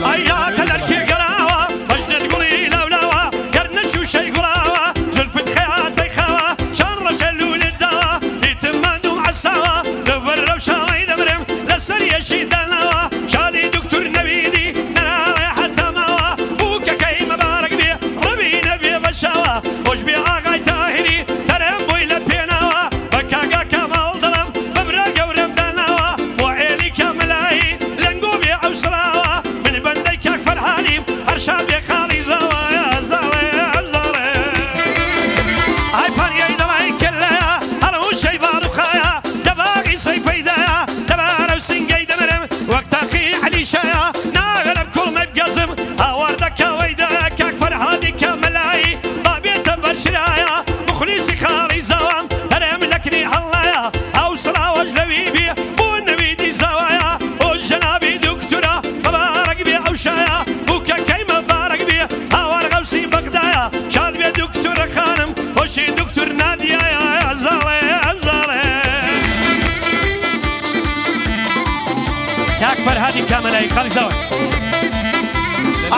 ئەی هاتە دەرچێ گەڕاوە بەژنت گوڵی لاولاوە گەرنە شووشەی گوڵاوە زولفت خەیاتەی خاوە شان ڕەشە لوولت داوە دیتم ماندووم عەساوە لەبەر رەوشاوەی دەمرم لەسەر یەکی داناوە شادی دکتور نەویدی نەناوێ حەتا ماوە بووکەکەی مەبارەک بێ ڕەبی نەبێ بەشاوە خۆش بێ ئاغای تاهیری تەرم بۆی لە پێناوە بە کاگا کاماڵ دەڵم بە برا گەورەم داناوە بۆ عێلی کامەلایی لەنگۆ بێ ئەو سڵاوە من بەندەی کاک فەرهادیم هەر شاد بێ خاڵی زاوایە زاڵێ ئەم زاڵێ ئای پەریای دەڵای کلەیە هەڵوشەی باڵوقایە دەباغی سەیفەیدایە دەبارە و سنگەی دەمرم وەک تاقی عەلی شایە ناوێرم کوڵمەی بگەزم هاوار دەکا وەیدایە کاک فەرهادی کامەلایی با بێتە بەر چرایە موخلیسی خاڵی زاوام هەرێم لەکنی هەڵنایە ئەو سڵاوەش لەوی بێ بۆ نەویدی زاوایە بۆ جەنابی دوکتورا مەبارەک بێ ئەو شایە بووکەکەی مەبارەک بێ هاوار غەوسی بەغدایە شاد بێ دوکتورە خانم هۆشی دوکتور نادیایە زاڵێ ئەم زاڵێ. کاک فەرهادی کامەلایی خاڵی زاوای.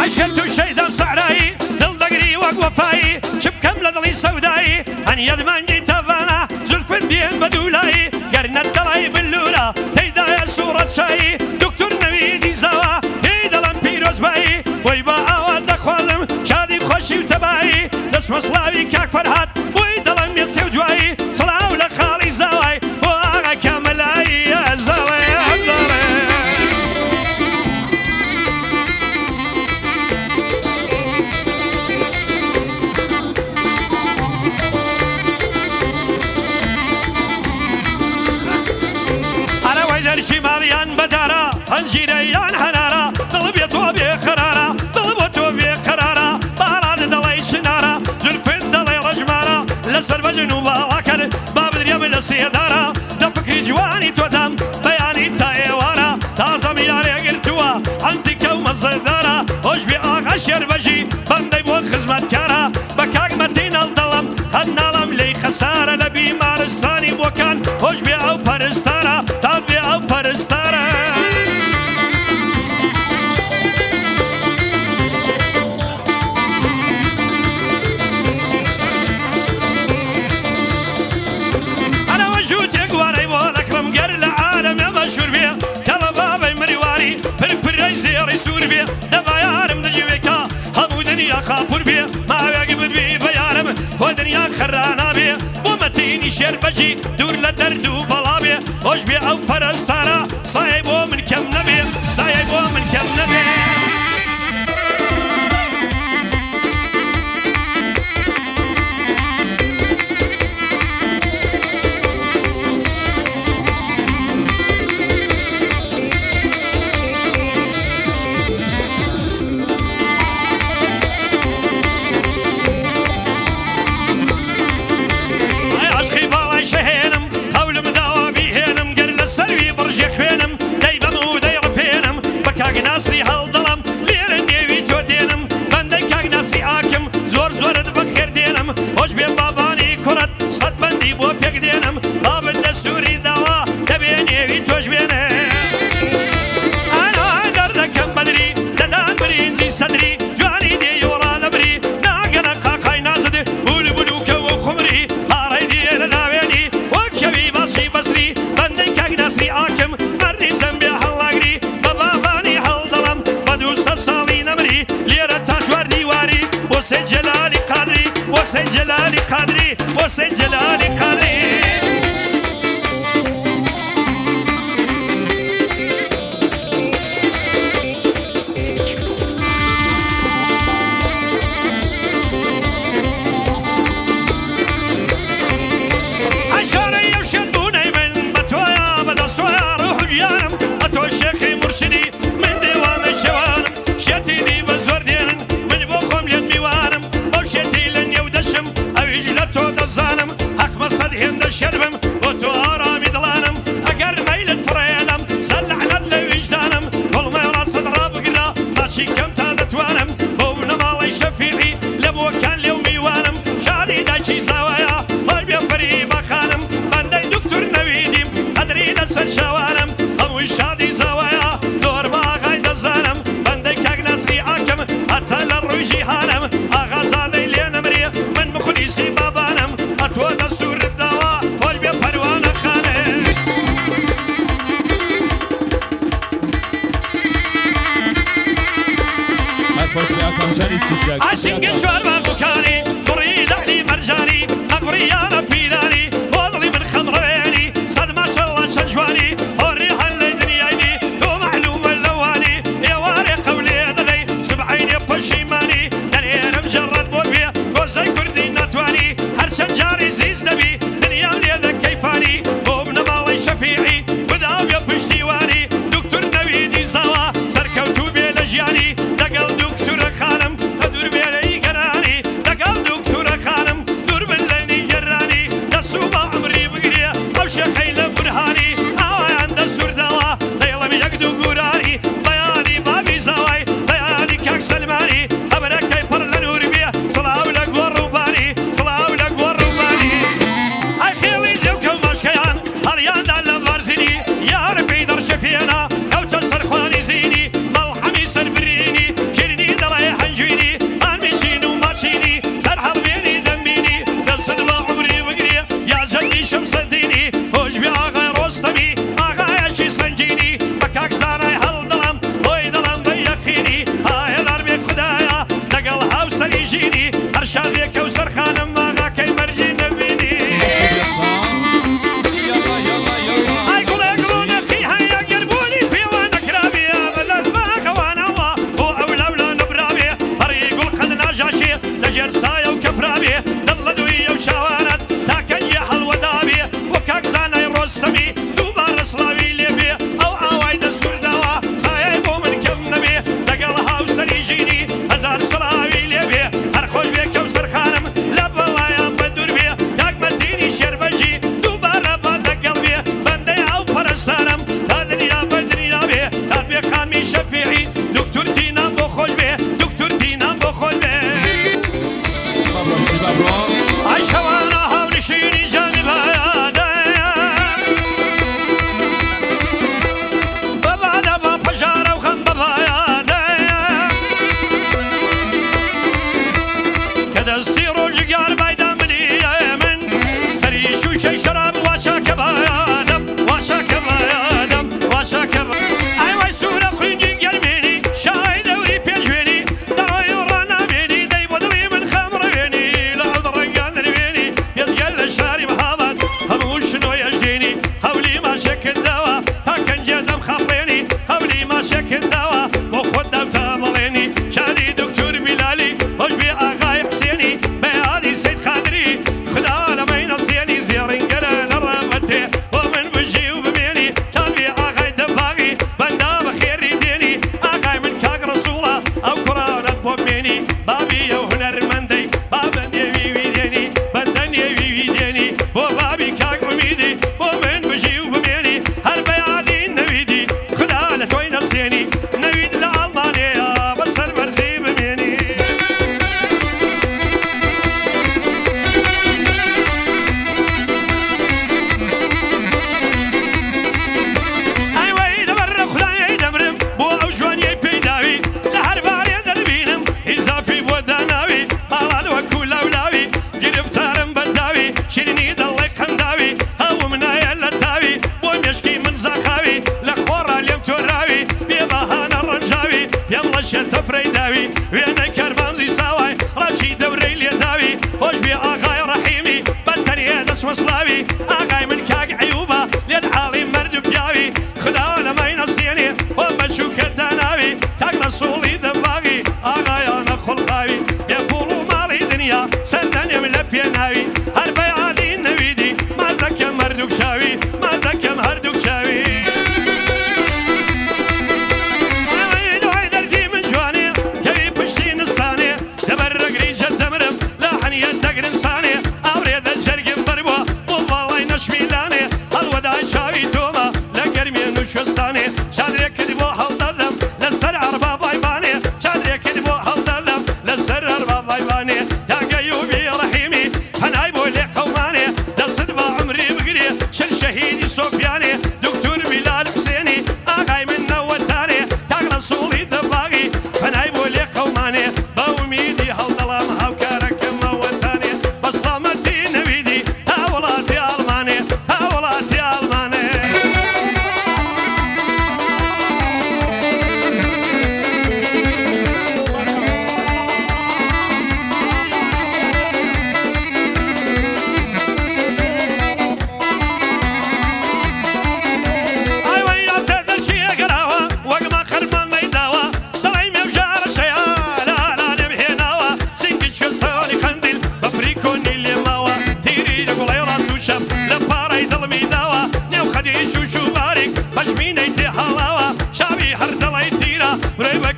عەشێت و شەیدام سەحرایی دڵ دەگری وەک وەفایی چ بکەم لە دڵی سەودایی هەنیەت مانگی تەڤانە زولفت بێن بە دوولایی گەر نەتدەڵای بلوورە تێیدایە سووڕەت شایی دوکتور نەویدی زاوا پێی دەڵێم پیرۆزبایی بۆی بە ئاوات دەخوازم شادی خۆشی و تەبایی دەچمە سڵاوی کاک فەرهاد بۆی دەڵێم یەسێ و دوایی سڵاو لە خاڵی زاوای بۆ ئاغا کامەلایی زاڵێ زاڵێ. ئەرە وەی دەرچی ماڵیان بەدارە پەنجیرە یان هەنارە دڵ بێ تۆ بێ قەرارە دڵ بۆ تۆ بێ قەرارە باڵات دەڵێی چنارە زولفت دەڵێ ڕەشمارە لەسەر بەژن و باڵاکەت با بدرێم لە سێدارە دە فکری جوانی تۆدام بەیانی تا ئێوارە تازەم یارێ گرتووە عەنتیکە و مەزەدارە هۆش بێ ئاغا شێربەژی بەندەی بۆ خزمەتکارە بە کاک مەتین هەڵدەڵم قەت ناڵم لێی خەسارە لە بیمارستانی بۆکان هۆش بێ ئەو پەرستارە داد بێ ئەو پەرستارە. ئەرەوە ژووتێک وارەی بۆ دەکڕم گەر لە عالەمێ مەشهوور بێ کەڵە بابەی مریواری پر پرەی زێڕی سوور بێ دەبا یارم دژی کا هەموو دنیا خاپوور بێ ماوێک ببی بە یارم بۆ دنیا خەرا نابێ بۆ مەتینی شێربەجی دوور لە دەرد و بەڵا بێ خۆش بێ ئەو پەرستارە سایەی بۆ من کەم نەبێ سایەی بۆ من کەم نەبێ. ئەی عەشقی باڵای شەهێنم قەولم داوە بیهێنم گەر لە سەروی بڕژێ خوێنم دەیبەم و دەیڕفێنم بە کاک ناسری هەڵدەڵم لێرە نێوی تۆ دێنم بەندەی کاک ناسری ئاکم زۆر زۆرت بەخێر دێنم خۆش بێ بابانی کوڕت سەد بەندی بۆ پێک دێنم بابت دەستووری داوە دەبێ نێوی تۆش بێنم ئەنا دەردەکەم بەدری دەدان برینجی سەدری جوانی دێی و ڕانەبری ناگەنە قاقای نازت بولبول و کەو و قومری پاڕەی دێ لە داوێنی وەک کەوی باسی بەسری بەندەی کاک ناسری ئاکم مەردی زەمبێ هەڵناگری بە بابانی هەڵدەڵم بە 200 ساڵی نەمری لێرە تا چوار دیواری بۆ سەی جەلالی قادری بۆ سەی جەلالی قادری بۆ سەی جەلالی قادری. ئەشارەی ئەو شێت بوونەی من بە تۆیا بە دەسۆیا ڕوح و گیانم بە تۆ شێخی مورشیدی من دێوانەی شێوانم شێتی دی بە زۆر دێنن من بۆ خۆم لێت میوانم بەو شێتی لە نێو دەشم ئەویش لە تۆ دەزانم هەقمە سەد هێندە شێت بم بۆ تۆ ئارامی دڵانم ئەگەر مەیلت فڕێدەم سەر لەعنەت لە ویژدانم کوڵمەی ڕاستت ڕابگرە ماچی کەم تا دەتوانم بۆ بنەماڵەی شەفیعی لە بۆکان لێو میوانم شادی دایکی زاوایە خۆش بێ فەریبە خانم بەندەی دوکتور نەویدیم قەدری لەسەر شاوانم هەمووی شادی زاوایە زۆر بە ئاغای. شاری سیساک. عاشنگ شوار باغوکانی کوڕی لەعلی مەرجانی مەغڕی یارە پیرانی بۆ دڵی من خەمڕێنی سەد ماشەڵڵا چەند جوانی هۆری هەر لە دنیای دی تۆ مەعلومە لەوانی ئێوارێ قەولێ دەدەی سبعەینێ پەشیمانی دەنێرم جەڕەت بۆ بێ گۆزەی کوردی ناتوانی هەرچەند جاری زیز دەبی دنیام لێ دەکەی فانی بۆ بنەماڵەی شەفیعی خودا بێ پشتیوانی دکتور نەویدی زاوا سەرکەوتوو بێ لە ژیانی دەگەڵ دکتورە خانم دوور بێ لە نیگەرانی دەگەڵ دکتورە خانم دوور بن لە نیگەرانی دەس و با عومری بگرێ ئەو شێخەی لە بورهانی ئاوایان دەستور داوە دەیڵم یەک دوو گورانی بەیانی بابی زاوای بەیانی کاک سەلمانی قەبرەکەی پڕ لە نوور بێ سڵاو لە گۆڕ و بانی سڵاو لە گۆڕ و بانی ئەی خێڵی جێوکە و مەشکەیان هەڵیاندا لە بارزینی یار پێی دەڕشەفێنا کەوتە سەر خوانی زینی مەڵحەمی سەر برینی شیرینی دەڵێ هەنجوینی ئامیشین و ماچینی سەر هەڵبێنی دەمبینی دەستت بە عومری بگرێ یا جەدی شەمسەدینی هۆش بێ ئاغای ڕۆستەمی ئاغایەکی سەنگینی بە کاک زانای هەڵدەڵم بۆی دەڵم بە یەقینی ئایەدار بێ خودایە لەگەڵ هاوسەری ژینی هەر شادێ کەوسەر خانم ئاغاکەی مەرگی نەبینی. یاڵا یاڵا یاڵا. ئای گوڵێ گوڵ و نرخی هەیە گەر بوونی پێوە نەکرابێ بە دەست باخەوانەوە بۆ ئەولاولا نەبرابێ پەڕی گوڵ قەد ناژاشێ لە ژێر سایە و کەپرابێ دڵ لە دووی ئەو چاوانەت تا کەنجێ هەڵوەدابێ بۆ کاک زانای ڕۆستەمی دووبارە سڵاوی لێ بێ ئەو ئاوای دەستوور داوە سایەی بۆ من کەم نەبێ لەگەڵ هاوسەری ژینی هەزار سڵاوی لێ بێ هەر خۆش بێ کەوسەر خانم لە بەڵایان بە دوور بێ کاک مەتینی شێربەجی دووبارە با دەگەڵ بێ بەندەی ئەو پەرستارم تا دنیا بە دنیا بێ تا بێ خانمی شەفیعی دکتور تینام بۆ خۆش بێ دکتور تینام بۆ خۆش بێ. بابڕۆ بژی بابڕۆ. ئای شەوانە هاونشینی جامی بایادە بەبادە بە پەژارە و خەم بەبایادە کە دەستی ڕۆژگار بایدا ملی من سەری شووشەی شەراب واشاکە بایادەم واشاکە بایادەم واشاکە ئای وای سوورە خوینگی گەرمێنی شای دەوری پێنجوێنی دەڕۆی و ڕانامێنی دەی بۆ دڵی من خەم ڕەوێنی لە عەود ڕەنگان دەروێنی بێزگەل لە شاری مەهاباد هەموو شنۆیەش دێنی قەولی ماشێکت داوە تا کەنجێ دەم خاپڵێنی قەولی ماشێکت داوە بۆ خۆت داوتە بەڵێنی شادی دکتور بیلالی هۆش بێ ئاغای حوسێنی بەیانی سەید قادری خودا لەمەی نەسێنی زێڕینگەرە لە ڕەمەتێ بۆ من بژی و بمێنی شاد بێ ئاغای دەباغی بەندا بە خێری دێنی ئاغای من کاک ڕەسووڵە ئەو کوڕانەت بۆ بمێنی بابی ئەو هونەرمەندەی بابە نێوی وی دێنی بەندە نێوی وی دێنی بۆ بابی کاک ئومیدی بۆ من بژی و بمێنی هەر بەیادی نەویدی خودا لە تۆی نەسێنی نەوید لە ئەڵمانێیە بە سەربەرزی بمێنی. ئای وەی دەبەر خودای دەمرم بۆ ئەو جوانیەی پێی داوی لە هەر بارێ دەربینم ئیزافی بۆ داناوی باڵات وەکو لاولاوی گرفتارم بەداوی شیرینی دەڵێ قەنداوی هەوم نایە لە تاوی بۆ مێشکی من زاخاوی لە خۆڕا لێم تۆراوی بێ بەهانە ڕەنجاوی پێم ڕەشێ تەفرەی داوی وێنەی کەربامزی ساوای ڕەشی دەورەی لێداوی خۆش بێ ئاغای ڕەحیمی بە تەنیە دەست وەسڵاوی ئاغای من کاک ئەیوبە لێت عاڵی مەرد و پیاوی خودا لەمەی نەسێنێ خۆم بە شوکە داناوی کاک ڕەسووڵی دەباغی ئاغایانە خوڵقاوی بێ پووڵ و ماڵی دنیا سەر دەنێم لە پێناوی هەر بەیادی نەویدی ماچ دەکەم هەردووک چاوی ماچ دەکەم هەردووک چاوی. ئای دوای دەردی من جوانێ کەوی پشتی نستانێ دەبەر ڕەگریجە دەمرم لە حەنیە دەگرن سانێ ئاورێ دە جەرگم بەربووە بۆ باڵای نەشمیلانێ هەڵوەدای چاوی تۆمە لە گەرمێن و کوێستانێ چادرێکت بۆ هەڵدەدەم لەسەر ئەربابای بانێ چادرێکت بۆ هەڵدەدەم لەسەر ئەربابای بانێ داگەی و بێ ڕەحیمی پەنای بۆ لێ قەومانێ دەستت بە عومری بگرێ 40 شەهیدی سۆفیانێ دکتور بیلال حوسێنی ئاغای من نەوەتانێ کاک ڕەسووڵی دەباغی پەنای بۆ لێ قەومانێ بە ئومیدی هەڵدەڵام هاوکارەکەم ئەوەتانێ بە سڵامەتی نەویدی تا وڵاتی ئاڵمانێ تا وڵاتی ئاڵمانێ.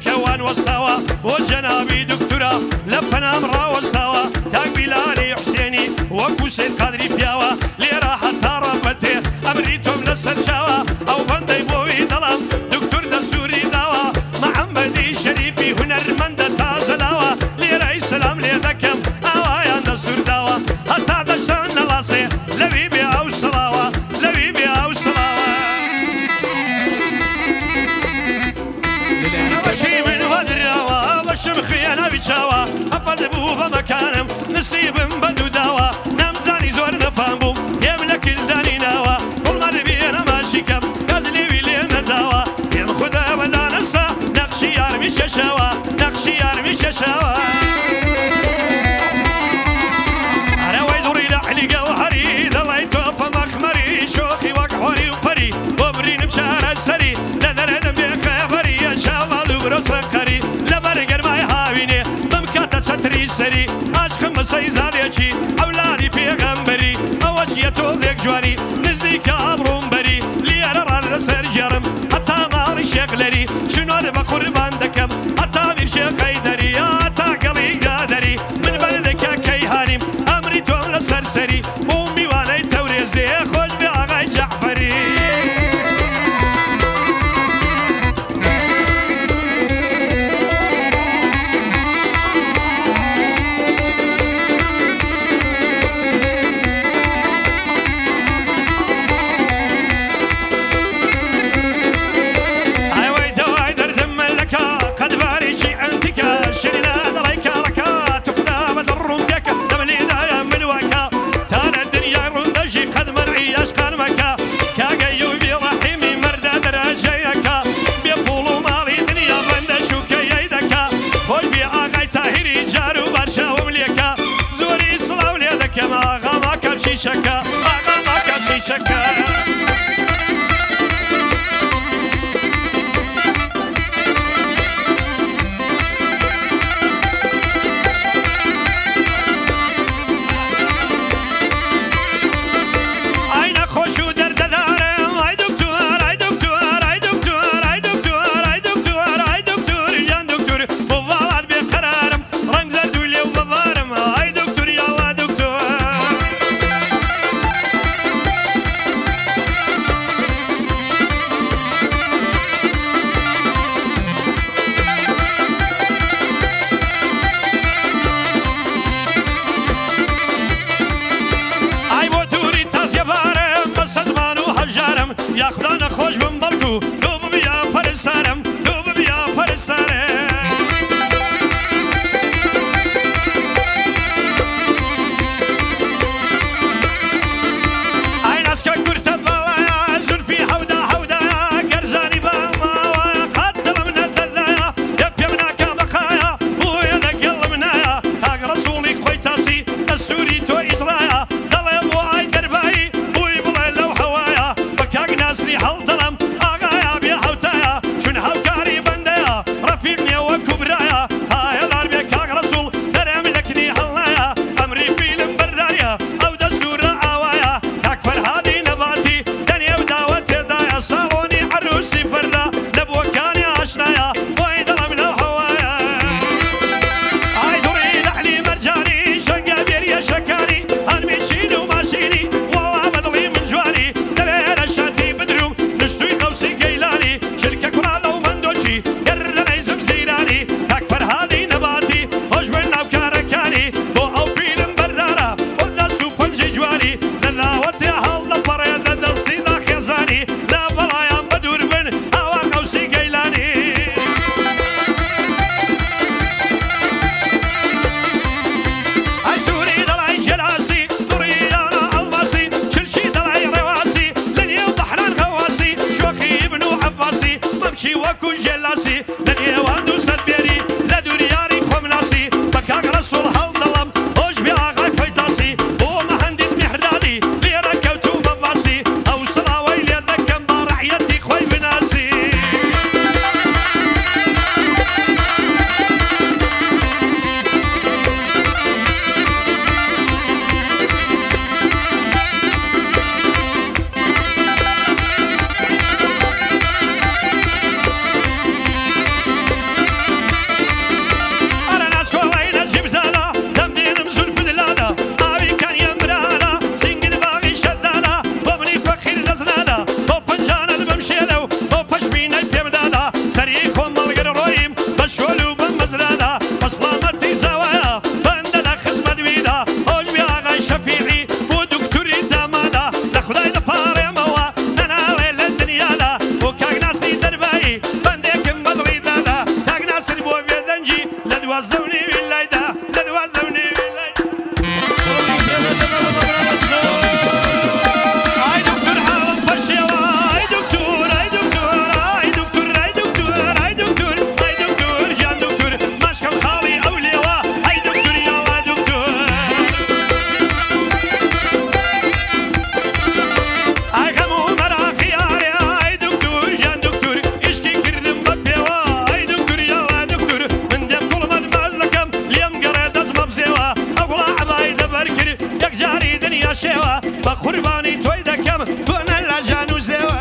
کەوان وەستاوە بۆ جەنابی دکتورا لە پەنام ڕاوەستاوە کاک بیلالی حوسێنی وەکو سەید قادری پیاوە لێرە هەتا ڕەبەتێ ئەمری تۆم لەسەر چاوە ئەو بەندەی بۆوی دەڵم دکتور دەسووری داوە محەممەدی شەریفی هونەرمەندە تازە لاوە لێرەی سەلام لێ دەکەم ئاوایان دەسوور داوە هەتا دەشتان نەڵاسێ لەوی بێ ئەو سڵاوە لەوی بێ ئەو سڵاوە بەشی من وەدراوە بەشم خوێناوی چاوە ئەپەت بوو بە مەکانم نسیبم بە دوو داوە نەمزانی زۆر نەفام بووم پێم لە کلدانی ناوە گوڵمەر بێنە ماشیکەم گاز لێوی لێ نەداوە پێم خودا بەدانسا نەقشی یارمی کێشاوە نەقشی یارمی کێشاوە ئەرەوەی دوڕی لە عەلی گەوهەری دەڵێی تۆپە مەخمەری شۆخی وەک حۆری و پەری بۆ برینم چارەسەری لە دەردم بێ خەبەری شاوال و برۆ سەقەری لەبەر گەرمای هاوینێ بمکاتە چەتری سەری عاشقم بە سەیزادێکی ئەولادی پێغەمبەری ئەوەش یە تۆزێک جوانی نزیکە ئابڕووم بەری لێرە ڕان لەسەر گێڕم هەتا ماڵی شێخلەری چنۆر بە قوربان دەکەم هەتا میر شێخ حەیدەری هەتا گەڵی گادەری من بەندە کاکەی هانیم ئەمری تۆم لەسەر سەری بووم میوانەی تەورێزێ خۆش بێ ئاغای جەعفەری. ئای وەی دەوای دەردم مەلەکە قەد باریکی ئەنتیکە شیرینە دەڵێی کاڵەکە توخنا بە دڵ ڕووم تێکە دەملی دایە من وەکە تا لە دنیای ڕوون دەژی قەد مەنعی عەشقان مەکە کاک ئەیوبی ڕەحیمی مەردە دەرەجەیەکە بێ پووڵ و ماڵی دنیا بەندە شوکەیەی دەکا خۆش بێ ئاغای تاهیری جار و بار چاوم لێکە زۆری سڵاو لێ دەکەم ئاغا ماکەم شیشەکە ئاغا ماکەم شیشەکە. ئای نەخۆش و دەردەدارم ئای دکتۆر ئای دکتۆر ئای دکتۆر ئای دکتۆر ئای دکتۆر ئای دکتۆر گیان دکتۆر بۆ واوات بێ قەرارم ڕەنگ زەرد و لێو بەبارم ئای دکتۆر یاڵا دکتۆر. ئای بۆ دووری تازیە بارم بەسە زمان و هەژارم یاخودا نەخۆش بم بەڵکو تۆ ببیە پەرستارم تۆ ببیە پەرستارم. ئای ناسکە کورتە باڵایە زولفی حەودا حەودایە گەر زانیبام ئاوایە قەت دڵم نەدەردایە دە پێم ناکا بەقایە بۆیە لەگەڵم نایە کاک ڕەسووڵی خۆی تاسی دەستووری تۆ ئیجرایە دەڵێ بۆ ئای دەربایی بووی بڵێ لەو هەوایە بە کاک ناسری هەڵدەڵم ئاغایە بێ هاوتایە چون هاوکاری بەندەیە ڕەفیق نیە وەکو برایە پایەدار بێ کاک ڕەسووڵ دەرێم لەکنی هەڵنایە ئەمری فیلم بەرداریە ئەو دەستوورە ئاوایە کاک فەرهادی نەباتی دەنێو داوە تێدایە ساڵۆنی عەرووسی فەردا لە بۆکانی ئاشنایە وای دڵم لەو هەوایە. ئای دوڕی لەعلی مەرجانی شەنگە بێریە شەکاری هەنمی چین و ماشینی وەڵا بە دڵی من جوانی دەوێ لە شاتی بدروم نشتووی قەوسی گەیلانی چلکە کوڕا لەو مەندۆچی گەر لە نەیزم زیرانی کاک فەرهادی نەباتی خۆش بن ناو کارەکانی بۆ ئەو فیلم بەردارە بۆ دەست و پەنجەی جوانی لە داوەتێ هەڵدەپەڕێ لە دەستی دا خێزانی لە بەڵایان بەدوور بن هاوار قەوسی گەیلانی. ئای سووری دەڵای جێلاسی دوڕی یارە ئەڵماسی چلکی دەڵای ڕێواسی لە نێو بەحران غەواسی شۆخی ئیبن و عەباسی مەمکی وەکوو جێلاسی لە نێوان دوو سەد بێری لە دوور یاری خۆم ناسی بە کاک ڕەسووڵ هەڵدەڵم هۆش بێ ئاغای خۆی تاسی بۆ مهەندیس میهردادی لێرە کەوتوومە باسی ئەو سڵاوەی لێ دەکەم با ڕەعیەتی خۆی بناسی. دوازدە و نیوی لایدا، لە دوازدە و نیوی لایدا. ئای دکتۆر حاڵم پەشێوە، ئای دکتۆر، ئای دکتۆر، ئای دکتۆر، ئای دکتۆر، ئای دکتۆر، ئای دکتۆر گیان دکتۆر، ماچکەم خاڵی ئەو لێوە، ئای دکتۆر یاڵا دکتۆر. ئای غەم و مەراقی یارێ، ئای دکتۆر گیان دکتۆر، ئیشکی کردم بە پێوە، ئای دکتۆر یاڵا دکتۆر. من دێم کوڵمەت باز دەکەم، لێم گەڕێ دەستمە بزێوە، ئەو گوڵە عەبای دەبەر کرد یەکجاری دنیا شێوە، بە قوربانی تۆی دەکەم تۆ نە لە ژان و زێوە.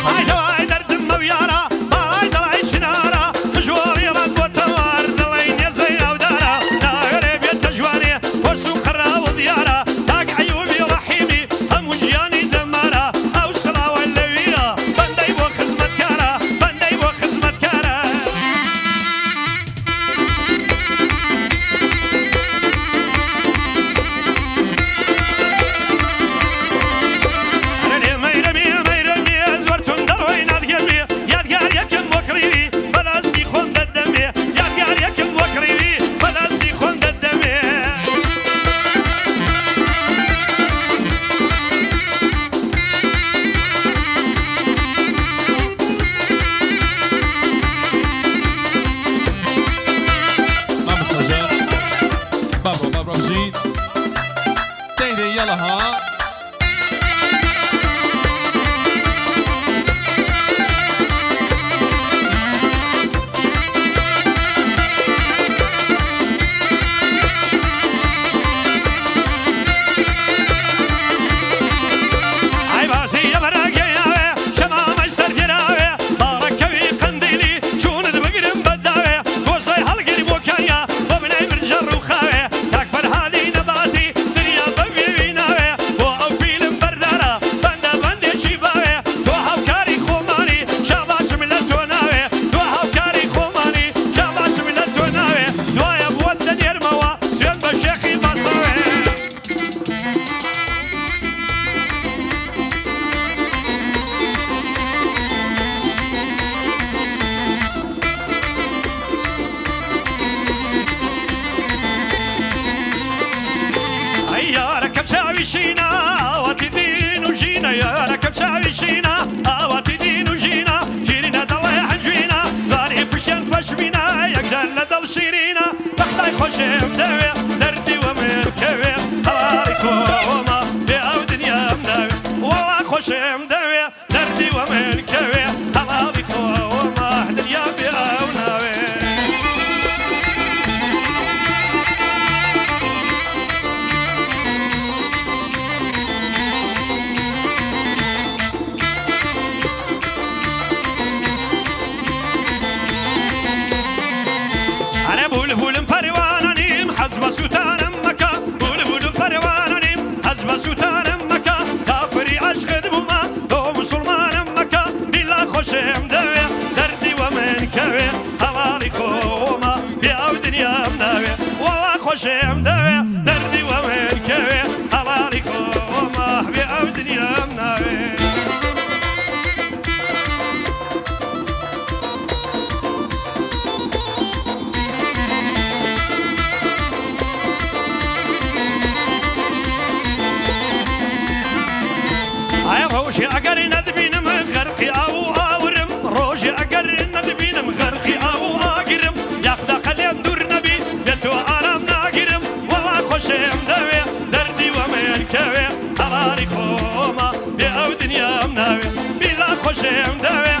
ئای دەوای دەردم مەویارە، ئای دەڵای چنارە، مژۆڵی ڕاست بۆ تەوار، دەڵێی نێزەی ئاودارە، ناوێرێ بێتە ژوانێ وەرس و قەراوە دیارە، تاک ئەیوبی ڕەحیمی هەموو ژیانی دەمارە، ئەو سڵاوە لەویە بەندەی بۆ خزمەتکارە، بەندەی بۆ خزمەتکارە. ئەرێ مەیرەمی مەیرەمی زۆر توند دەڕۆی نادگەرمی، یادگاریەکم بۆ کڕیوی بەدەستی خۆم دەدەمێ، یادگاریەکم بۆ کڕیوی بەدەستی خۆم دەدەمێ. مامۆستا ژیان با بڕۆ با بڕۆ بژین دەی دەی یەڵە ها. ئای بازی لەبەرەگەیاوێ شەمامەی سەرگیراوێ، باڵەکەوی قەندیلی چوونت بگرم بەداوێ، گۆزەی هەڵگری بۆ کاریا بۆ بنەی مرجە ڕووخاوێ، کاک فەرهادی نەباتی دنیا بەبێوی ناوێ، بۆ ئەو فیلم بەردارە بەندە بەندێکی باوێ، تۆ هاوکاری خۆمانی شاباشم لە تۆ ناوێ، تۆ هاوکاری خۆمانی شاباشم لە تۆ ناوێ، دوایە بۆت دەنێرمەوە سوێن بە شێخی باساوێ. ئەی یارەکەم چاوی شینە ئاواتی دین و ژینە، یارەکەم چاوی شینە ئاواتی دین و ژینە، شیرینە دەڵێ هەنجوینە داری پشتیان پەشمینە، یەکجار لە دڵ شیرینە، بەخدای خۆشم دەوێ دەردی وە من کەوێ، هەواڵی خۆمە بێ ئەو دنیام ناوێ، وەڵا خۆشم دەوێ دەردی وە من کەوێ، هەواڵی خۆمە دنیا بێ ئەو ناوێ. ئەرێ بولبولم پەروانە نیم حەز بە سووتانم مەکە، بولبولم پەروانە نیم حەز بە سووتانم مەکە، کافری عەشقت بوومە تۆ مسوڵمانم مەکە، بیلا خۆشم دەوێ دەردی وە من کەوێ، هەواڵی خۆمە بێ ئەو دنیام ناوێ، وەڵا خۆشم دەوێ دەردی وە من کەوێ، هەواڵی خۆمە بێ ئەو دنیام ناوێ. ئای ڕۆژێ ئەگەر نەدبینم غەرقی ئاو و ئاورم، ڕۆژێ ئەگەر نەدبینم غەرقی ئاو و ئاگرم، یاخدا قەلێم دوور نەبی لە تۆ ئارام ناگرم، وەڵا خۆشم دەوێ دەردی وە من کەوێ، هەڵاڵی خۆمە بێ ئەو دنیام ناوێ، بیلا خۆشم دەوێ.